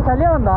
ಚಳಿ ಒಂದ.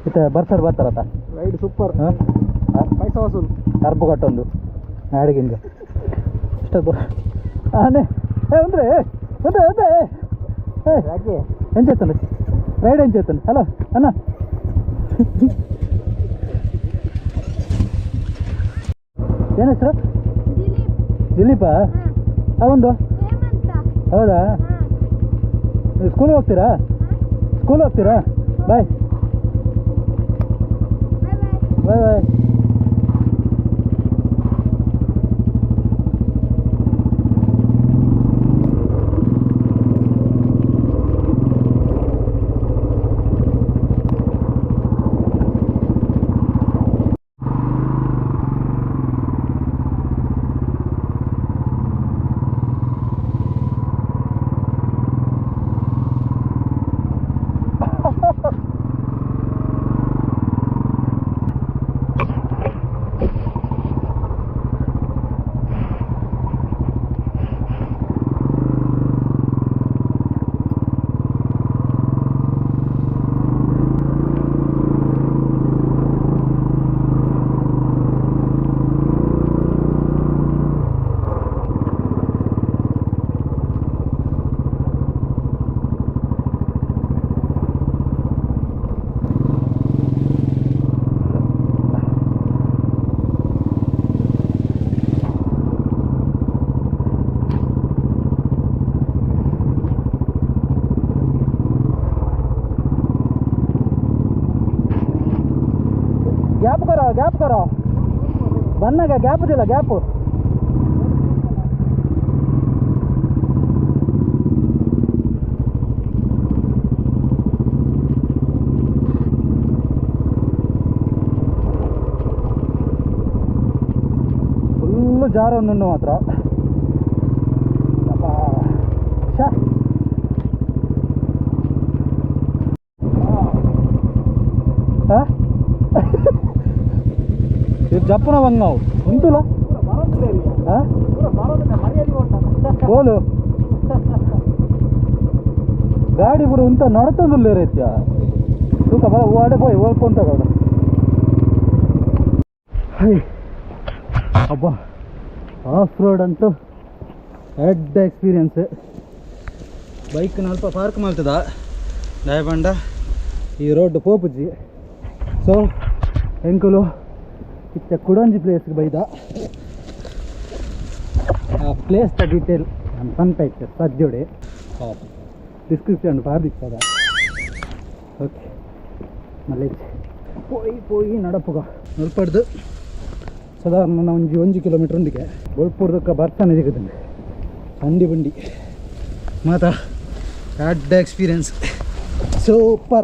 ಇತ್ತೆ ಬರ್ಸರ್ ಬರ್ತಾರತ್ತ. Ride super. ಹಾಂ. ಪೈಸಾ ವಸೂಲ್. ಕರ್ಪು ಕಟ್ಟೊಂದು ನಾಡಿಗಿಂದ ಇಷ್ಟದ್ದು ಆನೆ. ಏ ಅಂದ್ರೆ ಅಂದ್ರೆ ಅಂದ್ರೆ ಏ. ಯಾಕೆ? ಎಂಚೆತ್ತಂಡು ರೈಡ್ ಎಂಚೆತ್ತಂಡು? ಹಲೋ ಅಣ್ಣ, ಏನು ಹೆಸರು? ದಿಲೀಪ್. ದಿಲೀಪ. ಒಂದು. ಹೇಮಂತ. ಹೌದಾ? ನೀವು ಸ್ಕೂಲ್ ಹೋಗ್ತೀರಾ? ಸ್ಕೂಲ್ ಹೋಗ್ತೀರಾ? Bye. Bye bye. Bye bye. Gap ಕರೋ, ಗ್ಯಾಪ್ ಕರೋ. ಬಂದಾಗ ಗ್ಯಾಪ್ ಇದಿಲ್ಲ, ಗ್ಯಾಪು. ಫುಲ್ಲು ಜಾರ ಒಂದುಂಡು ಮಾತ್ರ. ಅಬ್ಬಾ. ಶ್ಯಾ. ಹಾ? ಇದು ಜಪ್ಪುನ ಬಂದು ನಾವು ಉಂಟುಲ. ಹಾ? ಬೋಲು ಗಾಡಿ ಪೂರ ಉಂತ ನಡತೊಂದುಲ್ಲೆ ರೀತ್ಯ ತೂಕ ಬರ ಓಡೆ ಪೋಯ್ ಓಡ್ಕೊಂತ. ಹೈ ಅಬ್ಬಾ, ಆಫ್ ರೋಡ್ ಅಂತೂ ಎಡ್ಡ ಎಕ್ಸ್ಪೀರಿಯನ್ಸ್. ಬೈಕ್ ಅಲ್ಪ ಪಾರ್ಕ್ ಮಾಡ್ತದ ದಯಪಂಡ ಈ ರೋಡ್ ಪೋಪುಜಿ. ಸೊ ಎಂಕುಲು ಇತ್ತೆ ಕುಡೊಂಜಿ ಪ್ಲೇಸ್ಗೆ ಬೈದ. ಆ ಪ್ಲೇಸ್ ದ ಡೀಟೇಲ್ ನಾನು ಪನ್ಪೈತೆ ಸದ್ಯೋಡೆ ಡಿಸ್ಕ್ರಿಪ್ಷನ್ ಪಾರ್ದಿತ್ತದ. ಓಕೆ, ಮಲ್ಲೇಜ್ ಪೋಯಿ ಪೋಯಿ ನಡಪುಗ ನಲ್ಪಡ್ದು ಸಾಧಾರಣ ಒಂಜಿ ಒಂಜಿ ಕಿಲೋಮೀಟ್ರ್ ಉಂಡಿಗೆ ಬೊಲ್ಪುರ್ದಕ್ಕ ಬರ್ತಾನೆ ಸಿಗುತ್ತಂಡೆ ಬಂಡಿ ಬಂಡಿ ಮಾತಾ. ಎಡ್ಡ experience, super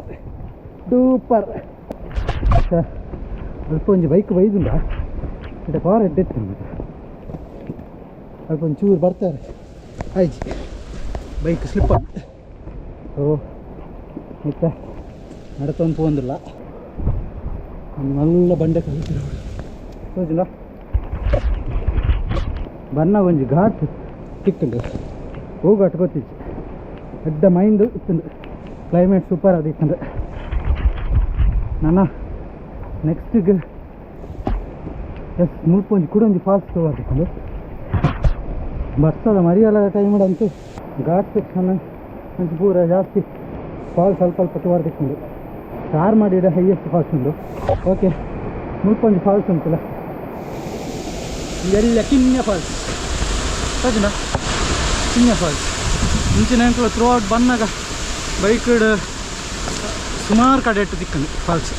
duper. ಅಲ್ಪ ಒಂಜಿ ಬೈಕ್ ಬೈದುಂಡ ಇಟ ಕಾರ್ ಎಡ್ಡೆತ್ತು. ಅಲ್ಪ ಒಂಚೂರು ಬರ್ತಾರೆ. ಆಯ್ತು ಬೈಕ್ ಸ್ಲಿಪ್ ಓ ಮತ್ತೆ ನಡತೊಂದು ಪೋಂದಿಲ್ಲ ಮಲ್ಲ ಬಂಡೆ ಕಲಿತಿರೋ ತೋಜಿಲ್ಲ ಬಣ್ಣ ಒಂಜಿ ಘಾಟ್ ತಿಕ್ಕುಂಡು ಹೂ ಘಾಟ್ ಗೊತ್ತಿಜ್ಜಿ ಅಡ್ಡ ಮೈಂಡ್ ಇತ್ತುಂಡು ಕ್ಲೈಮೇಟ್ ಸೂಪರ್ ಅದು ಇತ್ತುಂಡು ನನ್ನ ನೆಕ್ಸ್ಟಿಗೆ ಎಸ್ ಮುಲ್ಪ ಒಂಜಿ ಕೂಡ ಒಂಜಿ ಫಾಲ್ಸ್ ತಗೋತಿತ್ತುಂಡು ಬರ್ಸದ ಮರಿಯಲ್ಲ ಟೈಮ್ ಅಂತೂ ಘಾಟ್ ಸೆಕ್ಷನ್ ಒಂಚು ಪೂರ ಜಾಸ್ತಿ ಫಾಲ್ಸ್ ಸ್ವಲ್ಪ ಸ್ವಲ್ಪ ತೋರ್ದಿಕ್ಕುಂಡು ಕಾರ್ ಮಾಡಿದ ಹೈಯೆಸ್ಟ್ ಫಾಲ್ಸ್ ಉಂಡು. ಓಕೆ, ಮುಲ್ಪ ಒಂಜಿ ಫಾಲ್ಸ್ ಉಂಟಲ್ಲ, ಎಲ್ಲ ಕಿನ್ಯ ಫಾಲ್ಸ್ ತೋಜುಂಡ? ಕಿನ್ಯ ಫಾಲ್ಸ್ ಇಂಚಿನ ಎಂಕುಲು ಥ್ರೂ ಔಟ್ ಬಂದಾಗ ಬೈಕ್ ಸುಮಾರು ಕಡೆ ಇಟ್ಟು ತಿಕ್ಕಂಡು ಫಾಲ್ಸ್.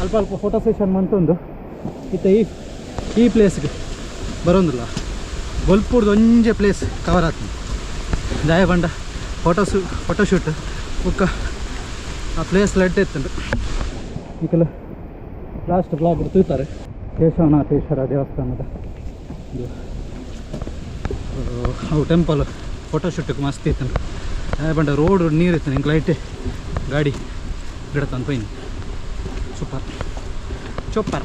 ಅಲ್ಪ ಅಲ್ಪ ಫೋಟೋ ಸೆಷನ್ ಮಂತೊಂದು ಇತ್ತ ಈ ಈ ಪ್ಲೇಸ್ಗೆ ಬರೋಂದಿಲ್ಲ. ಬೊಲ್ಪುರ್ದು ಒಂಜೆ ಪ್ಲೇಸ್ ಕವರ್ ಆಗ್ತದೆ. ದಾಯ ಬಂಡ ಫೋಟೋಸು ಫೋಟೋಶೂಟ್ ಬುಕ್ಕ ಆ ಪ್ಲೇಸ್ ಲೆಡ್ ಇತ್ತುಂಡು. ಈಕಲ ಲಾಸ್ಟ್ ಬ್ಲಾಗ್ ತೂತಾರೆ ಕೇಶವನಾಥೇಶ್ವರ ದೇವಸ್ಥಾನದ ಇದು ಅವು ಟೆಂಪಲ್ ಫೋಟೋಶೂಟಿಗೆ ಮಸ್ತ್ ಇತ್ತುಂಡು. ದಾಯ ಬಂಡ ರೋಡ್ ನೀರು ಇತ್ತು, ಹಿಂಗೆ ಲೈಟ್ ಗಾಡಿ ಗಿಡ ತಂದು ಪೋಯಿನಿ. Super super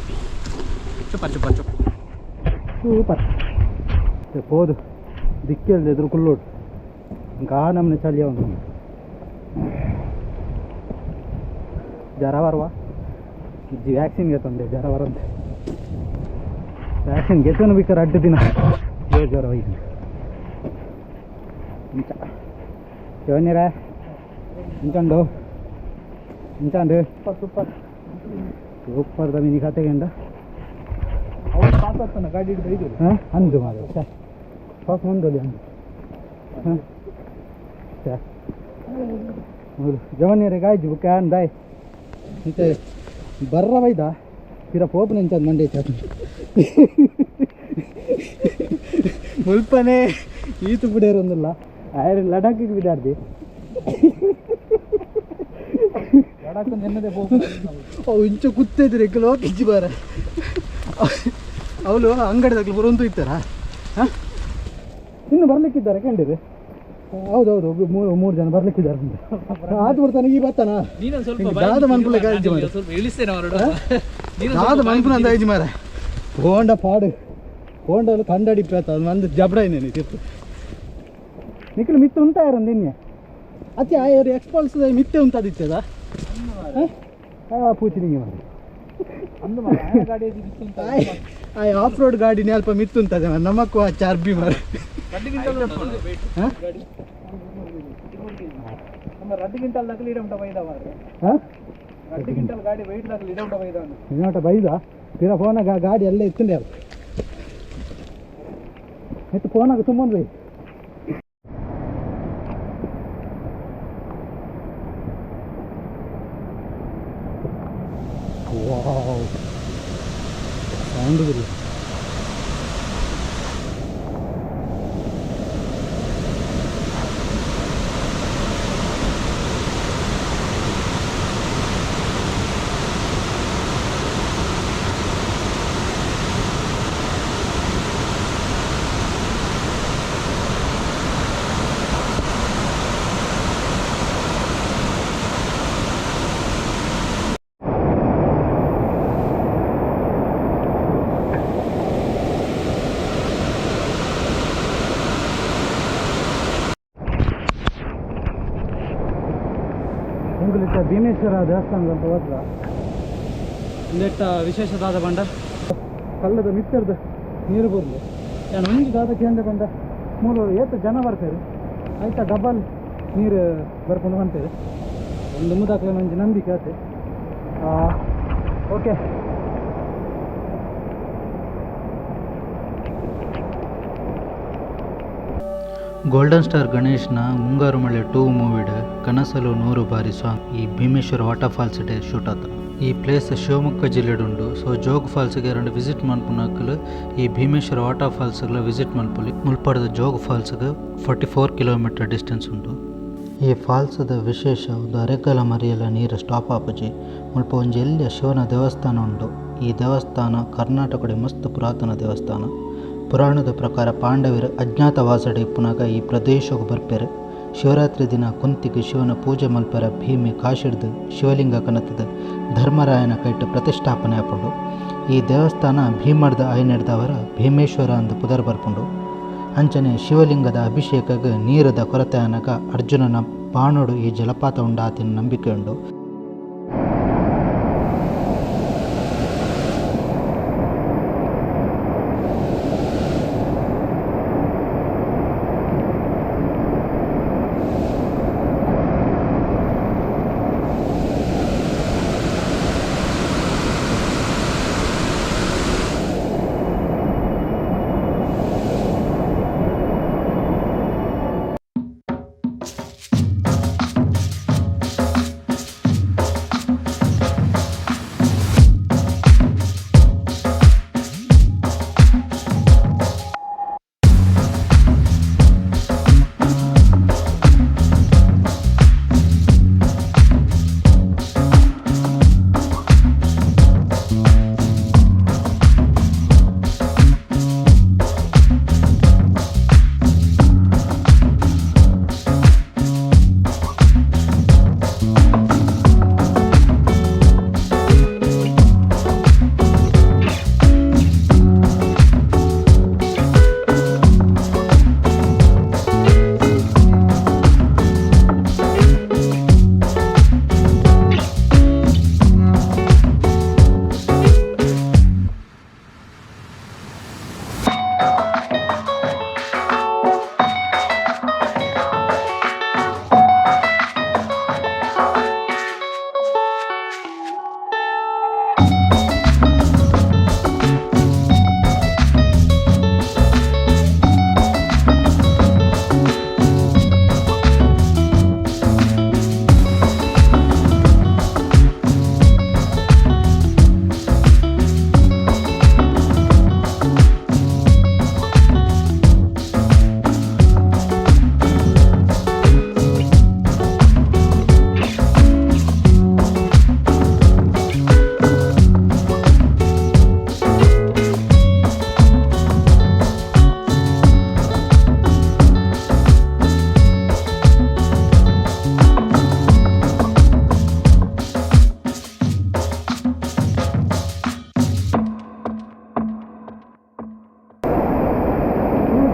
super super super super. ಪೋದು ದಿಕ್ಕೆಲ್ದೆ ಎದುರು ಕುಲ್ಲೋಡು ఇంకా ಆ ನಮ್ಮನೆ ಚಳಿ ಅವನು ಜ್ವರ ಬರುವ ಇಜ್ಜಿ ವ್ಯಾಕ್ಸಿನ್ ಗೆತ್ತಂದೆ ಜ್ವರ ಬರಂತೆ. ವ್ಯಾಕ್ಸಿನ್ ಗೆತ್ತನು ಬೇಕಾರೆ ಅಡ್ಡು ದಿನ ಜೋರು ಜ್ವರ ಹೋಯ್ತು. ಇಂಚ ಶಿವನ್ಯರ ಇಂಚಂಡು ಇಂಚಂಡು. Super super. Super the mini ಕತೆಗೆಂಡ. ಅವ್ನು ಪಾಸ್ ಆಗ್ತಾನೆ ಗಾಡಿ ಹಿಡಿದು ಐದು. ಹಾಂ, ಅಂದು ಮಾರೆ ಪಾಸ್ ಮುಂದೊಲಿ ಅಂದು. ಹಾಂ, ಹೌದು ಜವನಿಯರೆ ಗಾಯ್ಜು ಬುಕ್ಕ ದಾಯ್ ಇತ್ತೆ ಬರ್ರ ಬೈದ ಪಿರ ಪೋಪುನ ಇಂಚ ಮಂಡೆ ಇತ್ತು ಮುಲ್ಪನೆ ಈತು ಬಿಡೇರೊಂದಿಲ್ಲ ಆಯ್ರೆ ಲಡಾಖಿಗೆ ಬಿದಾರ್ದಿ. ಲಡಾಖ್ ಎನ್ನದೇ ಹೋಗ್ಬೋದು. ಅವು ಇಂಚ ಕೂತಿದ್ರೆ ಲೋಕಿಜ್ಜಿ ಬಾರ ಅವಳು ಅಂಗಡಿದಾಗಲು ಬರೋಂತು ಇತ್ತಾರ. ಹಾಂ, ಇನ್ನು ಬರ್ಲಿಕ್ಕಿದ್ದಾರೆ ಕಂಡಿರಿ. ಹೌದೌದು, ಮೂರು ಮೂರು ಜನ ಬರ್ಲಿಕ್ಕಿದ್ದಾರೆ ಅಂತ ಆತು ಬರ್ತಾನೆ ಈ ಬರ್ತಾನ. ನೀನೊಂದು ಸ್ವಲ್ಪ ಹಿಂಗೆ ದಾದ ಮನ್ಪುಲೆ ಕಾಯ್ಜಿ ಮಾರ್ರೆ. ಸ್ವಲ್ಪ ಇಳಿಸ್ತೇನೆ ಅವರಡು. ದಾದ ಮನ್ಪುನ ಅಂತ ಐಜಿ ಮಾರ ಹೋಂಡ ಪಾಡು ಹೋಂಡಲು ಕಂಡಡಿಪ್ಪ ಅದು ಮಂದು ಜಬಡ ಇನ್ನೇನು ತಿರ್ತು ನಿಖಿಲ್ ಮಿತ್ತು ಉಂಟಾ ಇರಂದು ಇನ್ನೆ ಅತ್ತೆ ಆಯರು ಎಕ್ಸ್ಪಲ್ಸ್ ಮಿತ್ತೆ ಉಂಟದಿತ್ತದ ಪೂಚಿ ನಿಂಗೆ ಮಾರೆ. ಅಂದು ಗಾಡಿ ಆಯ್ ಆಫ್ ರೋಡ್ ಗಾಡಿ ಅಲ್ಪ ಮಿತ್ತು ಉಂಟದೆ ನಮಕ್ಕೂ ಆ ಚಾರ್ಬಿ ಮಾರೆ. ಹಾಂ. ನಮ್ಮ ರಡ್ಡು ಕ್ವಿಂಟಲ್ ದಾಖಲೆ ಇಡ ಬೈದ ಮಾರ್ರೆ. ಹಾಂ. ರಡ್ಡು ಕ್ವಿಂಟಲ್ ಗಾಡಿ ವೆಯ್ಟ್ ದಾಖಲೆ ಇಡ ಬೈದ. ನೋಟ ಬೈದ ತೀರಾ ಫೋನಾಗ ಗಾಡಿ ಎಲ್ಲ ಇತ್ತಂಡೆ ಅದು ಎತ್ತು ಫೋನಾಗ ತುಂಬ ಬೈ. ವಾವ್, ಸೌಂಡ್ ಬಿಡಿ. ಎಂಕುಲಿತ್ತ ಭೀಮೇಶ್ವರ ದೇವಸ್ಥಾನದ ಅಂತ ಹೋದ್ರ ಇಂದೆಟ್ಟ ವಿಶೇಷದಾದ ಬಂಡ ಕಲ್ಲದ ಮಿತ್ತರ್ದ ನೀರು ಬರಲು ನಾನು ಒಂಜಿ ದಾದ ಕೇಂದ್ರ ಬಂಡ ಮೂರು ಏತ್ ಜನ ಬರ್ತಾರೆ ಆಯ್ತಾ ಡಬಲ್ ನೀರು ಬರ್ಕೊಂಡು ಬಂತೇವೆ ಒಂದು ಮುದಾಕ್ಲೆ ಒಂಜಿ ನಂಬಿಕೆ ಆತೆ. ಓಕೆ, ಗೋಲ್ಡನ್ ಸ್ಟಾರ್ ಗಣೇಶ್ನ ಮುಂಗಾರು ಮಳೆ 2 ಮೂವಿಡ್ ಕನಸಲು ನೂರು ಬಾರಿ ಸಾಂಗ್ ಈ ಭೀಮೇಶ್ವರ ವಾಟರ್ ಫಾಲ್ಸ್ ಡೆ ಶೂಟ್ ಆತ. ಈ ಪ್ಲೇಸ್ ಶಿವಮೊಗ್ಗ ಜಿಲ್ಲೆಡುಂಡು. ಸೊ ಜೋಗ್ ಫಾಲ್ಸ್ಗೆ ಎರಡು ವಿಸಿಟ್ ಮನ್ಪುನಕುಲು ಈ ಭೀಮೇಶ್ವರ ವಾಟರ್ ಫಾಲ್ಸ್ಗಳ ವಿಸಿಟ್ ಮನ್ಪುಲಿ. ಮುಲ್ಪಡದ ಜೋಗ್ ಫಾಲ್ಸ್ಗೆ 44 ಕಿಲೋಮೀಟರ್ ಡಿಸ್ಟೆನ್ಸ್ ಉಂಡು. ಈ ಫಾಲ್ಸ್ದ ವಿಶೇಷ ಒಂದು ಅರೆಗಾಲ ಮರಿಯಲ ನೀರು ಸ್ಟಾಪ್ ಆಪುಜಿ. ಮುಲ್ಪ ಒಂಜಿ ಎಲ್ಯ ಶಿವನ ದೇವಸ್ಥಾನ ಉಂಡು. ಈ ದೇವಸ್ಥಾನ ಕರ್ನಾಟಕಡೆ ಮಸ್ತ್ ಪುರಾತನ ದೇವಸ್ಥಾನ. ಪುರಾಣದ ಪ್ರಕಾರ ಪಾಂಡವರು ಅಜ್ಞಾತವಾಸಡ್ ಇಪ್ಪುನಗ ಈ ಪ್ರದೇಶಗ್ ಬರ್ಪೆರ್. ಶಿವರಾತ್ರಿ ದಿನ ಕುಂತಿಗ್ ಶಿವನ ಪೂಜೆ ಮಲ್ಪರ ಭೀಮೆ ಕಾಶಿಡ್ದ್ ಶಿವಲಿಂಗ ಕನತುದು ಧರ್ಮರಾಯನ ಕೈಟ್ ಪ್ರತಿಷ್ಠಾಪನೆ ಆಪುಂಡು. ಈ ದೇವಸ್ಥಾನ ಭೀಮಡ್ದ್ ಆಯಿನೆಡ್ದಾವರ ಭೀಮೇಶ್ವರ ಅಂದ್ ಪುದರ್ ಬರ್ಪುಂಡು. ಅಂಚನೆ ಶಿವಲಿಂಗದ ಅಭಿಷೇಕಗ್ ನೀರದ ಕೊರತೆ ಆನಗ ಅರ್ಜುನನ ಬಾಣೊಡು ಈ ಜಲಪಾತ ಉಂಡಾತಿನ ನಂಬಿಕೆ ಉಂಡು.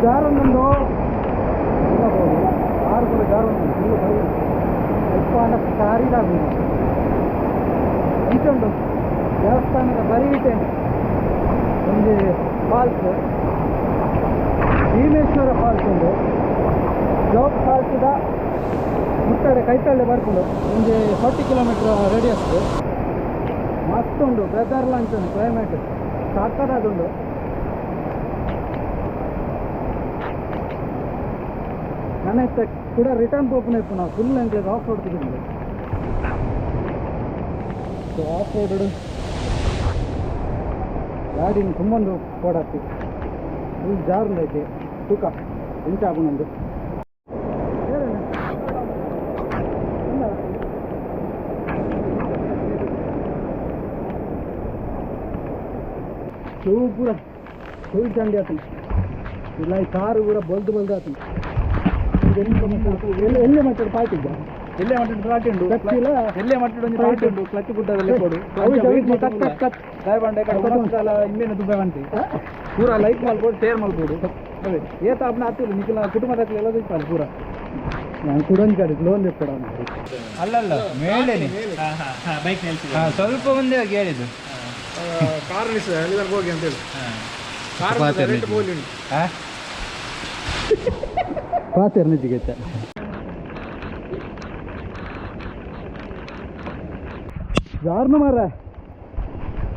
ಜಾರೊಂದು ಕಾರ್ ಕೂಡ ಜಾರೊಂದು ಕಾರಿದಾಗು ಇಂಚುಂಡು ದೇವಸ್ಥಾನದ ಬರೀಟೆ ಒಂದು ಫಾಲ್ಸ್, ಭೀಮೇಶ್ವರ ಫಾಲ್ಸ್ ಉಂಡು. ಜೋಗ್ ಫಾಲ್ಸ್ದ ಮುಟ್ಟಡೆ ಕೈತಳ್ಳಿ ಬರ್ಪುಂಡು. ಒಂಜಿ 40 ಕಿಲೋಮೀಟ್ರ್ ರೇಡಿಯಸ್. ಮಸ್ತ್ ಉಂಡು ವೆದರ್ಲ ಅಂಚುಂಡು, ಕ್ಲೈಮೇಟ್ ಸಕ್ಕತ್ತಾದುಂಡು. ನನ್ನ ಇತ್ತೆ ಕೂಡ ರಿಟರ್ನ್ ಪೋಪುನ ಇಪ್ಪುನ ಫುಲ್ ಎಂಕ್ಲೆಗ್ ಆಫ್ ರೋಡ್ ತಿಕ್ಕುಂಡು. So of road ಗಾಡಿನ ತುಂಬೊಂದು ಪೋಡಾತಿ ಫುಲ್ ಜಾರುಂಡು ಐತೆ ತೂಕ ಎಂಚ ಆಪುಂಡು. ಶೂ ಪೂರ ಫುಲ್ ಚಂಡಿ ಆತನ ಇಲ್ಲ, ಈ ಕಾರು ಪೂರ ಬೊಲ್ದು ಬೊಲ್ದು ಆತನ. ಎಲ್ಲೆ ಮಟ್ಟದ ಪಾರ್ಟಿ ಎಲ್ಲೇ ಮಟ್ಟದ ಪ್ಲಾಟ್ ಉಂಡು. ಕಚ್ಚಿಲ? ಎಲ್ಲೇ ಮಟ್ಟದ ಒಂಜಿ ಪ್ಲಾಟ್ ಉಂಡು. ಕ್ಲಚ್ ಗುಡ್ಡದಲ್ಲಿ ಕೊಡು. Cut cut cut ದಾಯಬಂಡೆ ಕಡೆ ಇಂಬೇನೆ ದುಬ್ಬೆ ಬಂತಿ ಪೂರ ಲೈಕ್ ಮಲ್ಪೋಡು, ಶೇರ್ ಮಲ್ಪೋಡು. ಅದೇ ಏತ ಅಪ್ನ ಹತ್ತಿಲ್ಲ ನಿಖಿಲ ಕುಟುಂಬದ ಎಲ್ಲ ದಿಪ್ಪಾలి ಪೂರ. ನಾನು ಕುಡೊಂಜಿ ಕಡೆ ಲೋನ್ ತೆಪ್ಪಡ. ಅಲ್ಲಲ್ಲ ಮೇಲೇನೆ ಸ್ವಲ್ಪ ಮುಂದೆ ಹೋಗಿ ಹೇಳಿದ್ದು. ಕಾರ್ ನಿಲ್ಲಿಸಿದ ಎಲ್ಲಿವರೆಗೆ ಹೋಗಿ ಅಂತ ಹೇಳಿ. ಕಾರ್ ರೇಟ್ ಬೋಲಿ ಉಂಟು. ಪಾತೆರ್ ನಿಜಿಗೈತೆ ಯಾರನ್ನು ಮಾರ.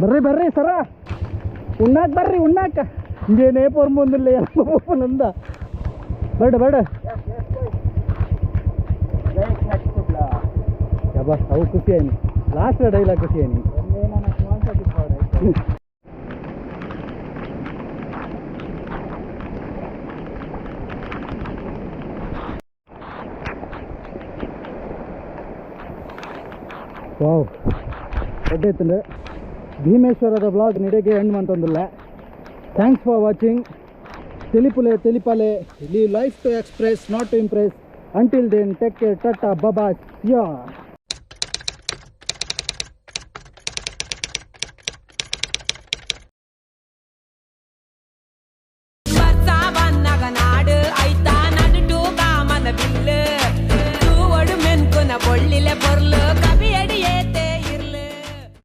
ಬರ್ರಿ ಬರ್ರಿ ಸರ, ಉಣ್ಣಾಕ್ ಬರ್ರಿ ಉಣ್ಣಾಕ. ಹಿಂಗೇನೇ ಪೊರ್ಮೊಂದಿಲ್ಲ ಎಲ್ಲ ಬೇಡ ಬೇಡ. ಯಬ್ಬಾ ಅವು ಖುಷಿ ಆಯ್ನಿ, ಲಾಸ್ಟ್ ಡೈಲಾಗ್ ಖುಷಿ ಆಯ್ನಿ. ವಾವ್ ಎಡ್ಡೆ ಭೀಮೇಶ್ವರದ ಬ್ಲಾಗ್ ನಿಡೆಗೆ ಎಂಡ್ ಮಂತೊಂದಿಲ್ಲ. Thanks for watching. ತೆಲಿಪುಲೆ ತೆಲಿಪಲೆ. Live life to express, not to impress. Until then, take care, tata, bye-bye, yeah.